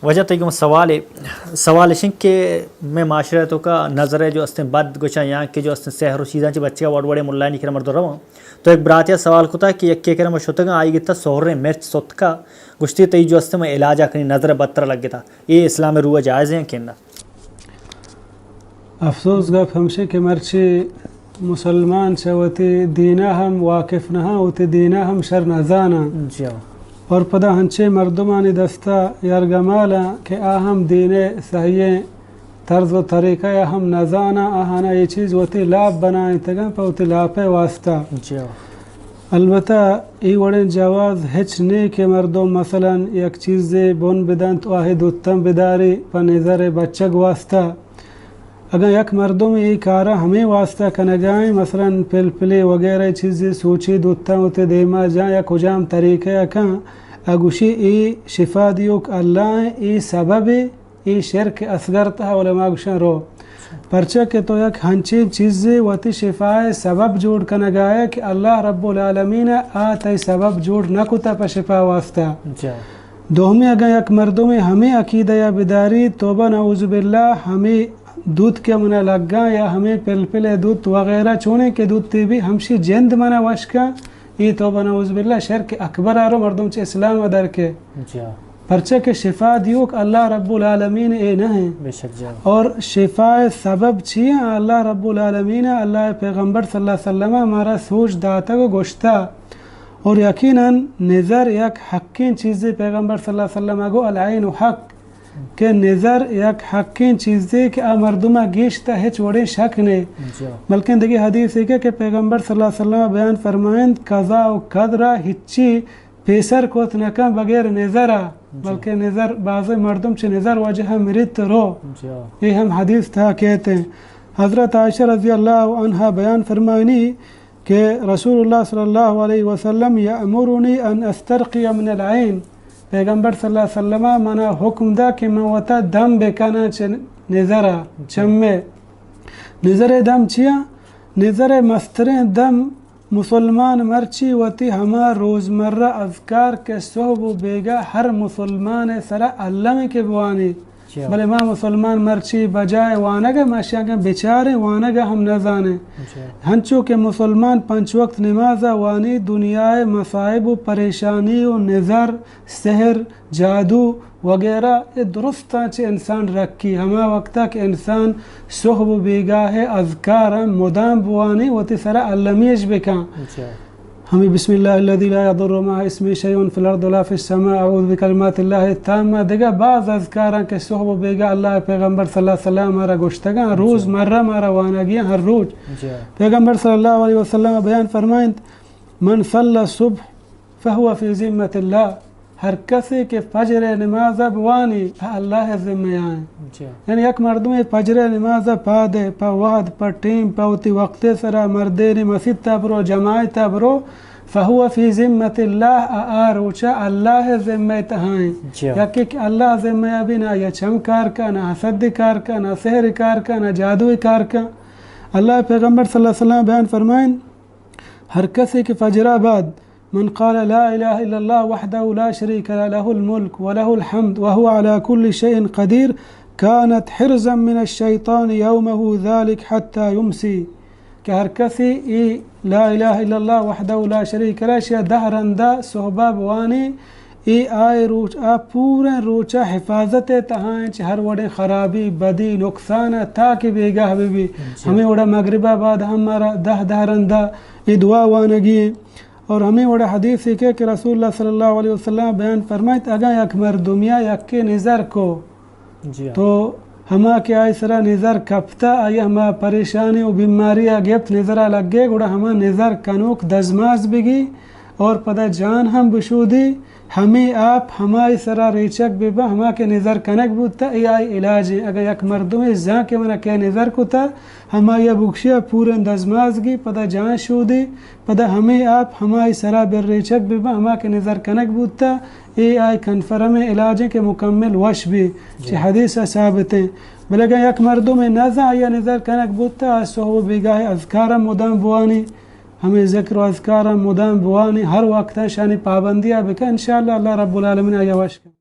واجہ تئی گوں سوالے، سوال اش انت کہ مئے معاشرہ ءِ توکا نظر ءِ جو استیں بد گوشاں یا کہ جو استیں سحر و چیزاں چہ بچگا وڑ وڑیں ملانی کرا مردم رواں۔ تو یک براتے ءَ سوال کتا کہ یکے کرا ما شتگاں، آئی گتا سہریں مرچ ستکا، گوشتی تئی جو استیں ما علاجا کنی، نظر ءِ بدتر لگتا، اے اسلام ءِ روح ءَ جائز ایں کہ نہ؟ افسوس گپ ہمشیں کہ مرچی مسلمان چہ وتی دینا ہم واقف نہ آں، وتی دینا ہم شر نہ زاناں۔ جی ہاں۔ اور پدا ہنچیں مردمانی دستا یرگمالاں کہ آ ہم دین ءِ صحیحیں طرز و طریقہ ءَ ہم نہ زاناں، آہانا اے چیز وتی لاپ بنائینتگاں پہ وتی لاپ ءِ واسطہ۔ جی ہاں۔ البتہ اے وڑیں جواز ہچ نے کہ مردم مثلاً یک چیزے بن بدنت و آہی دوتاں بداری پہ نظر ءِ بچگ واسطہ۔ اگاں یک مردمے اے کارا ہمے واسطہ کنگا ایں، مثلاً پلپلے وغیرہ چیزے سوچے دوتاں وتی دیما جاں یا کجام طریقہ ءَ کن، ءَ گوشی اے شفا دیوک اللہ ایں، اے سببے، اے شرک اصغر تہا علماء گوشاں رو۔ پرچا کہ تو یک ہنچیں چیزے وتی شفا ءِ سبب جوڑ کنگا ئے کہ اللہ رب العالمین ءَ آ تئی سبب جوڑ نہ کتا پہ شفا واسطہ۔ جا۔ دومی، اگاں یک مردمے ہمے عقیدہ ءَ بداری، توبہ نعوذ باللہ، ہمے دوت کہ منا لگاں یا ہمے پلپل ءِ دوت وغیرہ چونیں کہ دوتے بی ہمشی جند منا وش کن، اے توبہ نعوذ باللہ شرک اکبر ءَ رو، مردم چہ اسلام ءَ در کے۔ جا۔ پرچا کہ شفا دیوک اللہ رب العالمین اے نہ ایں۔ بے شک جا۔ اور شفا ءِ سبب چی ایں؟ اللہ رب العالمین ءَ، اللہ ءِ پیغمبر صلی اللہ علیہ وسلم ءَ مارا سوج داتگ و گوشتا۔ اور یقیناً نظر یک حقیں چیزے، پیغمبر صلی اللہ علیہ وسلم ءَ گو العین حق، کہ نظر یک حقیں چیزے کہ آ مردم ءَ گیشت ءَ ہچ وڑیں شک نے۔ جا۔ بلکن دگہ حدیثے کہ، کہ پیغمبر صلی اللہ علیہ وسلم ءَ بیان فرمائنت، قضا و قدر ءَ ہچی پیسر کت نہ کن بغیر نظر ءَ، جی۔ بلکہ نظر بعض مردم چہ نظر وجہ ءَ مرت رو۔ جی۔ اے ہم حدیث تہا کہتے ہیں۔ حضرت عائشہ رضی اللہ عنہا بیان فرمائنی کہ رسول اللہ صلی اللہ علیہ وسلم یأمرنی ان استرقی من العین، پیغمبر صلی اللہ علیہ وسلم ءَ منا حکم دا کہ من وتا دم بکناں چہ نظر ءَ، جی۔ چمے۔ نظر ءِ دم چیا؟ نظر ءِ مستریں دم مسلمان مرچی وتی ہما روزمرہ اذکار کہ صحب و بیگاہ ہر مسلمان ءِ سرا الم ایں کہ بوانی۔ جی۔ بلے ما مسلمان مرچی بجائے وانگ ءَ، ما اشیاں کہ بچاریں، وانگ ءَ ہم نہ زانیں۔ جی۔ ہنچو کہ مسلمان پنچ وقت نماز ءَ وانی، دنیا ءِ مصائب و پریشانی و نظر، سحر، جادو وغیرہ اے درستاں چہ انسان رکھی، ہما وقتا کہ انسان صحب و بیگاہ ءِ اذکاراں مدام بوانی، وتی سرا المی اش بکن۔ اچھا۔ ہمیں بسم اللہ الذی لا یضر مع اسمہ شیء فی الارض ولا فی السماء، اعوذ بکلمات اللہ التامہ، دگہ باز اذکاراں کہ صحب و بیگاہ اللہ ءِ پیغمبر صلی اللہ علیہ وسلم مارا گوشتگاں، روز مرہ مارا وانگی ایں ہر روچ۔ جی۔ پیغمبر صلی اللہ علیہ وسلم بیان فرمائنت، من صلی الصبح فهو فی ذمة اللہ، ہر کسے کہ فجر ءِ نماز ءَ بوانی، آ اللہ ءِ ذمہ ءَ ایں۔ جی۔ یعنی یک مردمے فجر ءِ نماز ءَ پاد ءَ، پہ وہد، پہ ٹیم، پہ وتی وقت ءِ سرا مردین مسیت ءَ برو، جماعت ءَ برو، فهو فی ذمة اللہ، آ، آ روچ ءَ اللہ ءِ ذمہ ءِ تہا ایں۔ جی۔ یکے کہ اللہ ءِ ذمہ ءَ بی، نہ آئی ءَ چم کار کا، نہ حسد کار کا، نہ سحر کار کا، نہ جادو کار کا۔ اللہ ءِ پیغمبر صلی اللہ علیہ وسلم بیان فرمائن، ہر کسے کہ فجر ءَ بعد من قال لا الہ الا اللہ وحدہ لا شریک لہ، لہ الملک ولہ الحمد وہو علی کل شیء قدیر، کانت حرزا من الشیطان یومہ ذلک حتی یمسی، کہ ہر کسے اے لا الہ الا اللہ وحدہ لا شریک لہ اشیا دہ رندا صحبا بوانی، اے آئے روچ، آ پوریں روچا حفاظت ءِ تہا ایں چہ ہر وڑیں خرابی، بدی، نقصان ءَ، تا کہ بیگاہ بہ بی۔ جی۔ ہمے وڑا مغرب ءَ بعد ہم مارا دہ دہ رندا اے دعا وانگی ایں۔ اور ہمے وڑا حدیثے کہ، کہ رسول اللہ صلی اللہ علیہ وسلم بیان فرمائیت، اگاں یک مردمیا یکے نظر کو، جی ہاں۔ تو ہما کہ آئی سرا نظر کپتا، آئی ہما پریشانی و بیماری ءَ گپت، نظرا لگے، گڑا ہما نظر کنوک دزماز بگی اور پدا جان ہم بشودی، ہمے آپ ہمائی سرا ریچگ ببا، ہما کہ نظر کنگ بوتا، اے آئی علاج ایں۔ اگاں یک مردمے زان کہ منا کئے نظر کتا، ہمائی ءَ بگشیا پوریں دزماز گی، پدا جان شودی، پدا ہمے آپ ہمائی سرا بر ریچگ ببا، ہما کہ نظر کنگ بوتا، اے آئی کنفرمیں علاج ایں کہ مکمل وش بی، جی۔ چہ حدیث ءَ ثابت ایں۔ بلے اگاں یک مردمے نزان آئی ءَ نظر کنگ بوتا، آ صحب و بیگاہ اذکاراں مدام بوانی، ہمے ذکر و اذکاراں مدام بوانی، ہر وقت اشانی پابندی ءَ بکن، انشاءاللہ اللہ رب العالمین آئی ءَ وش کن۔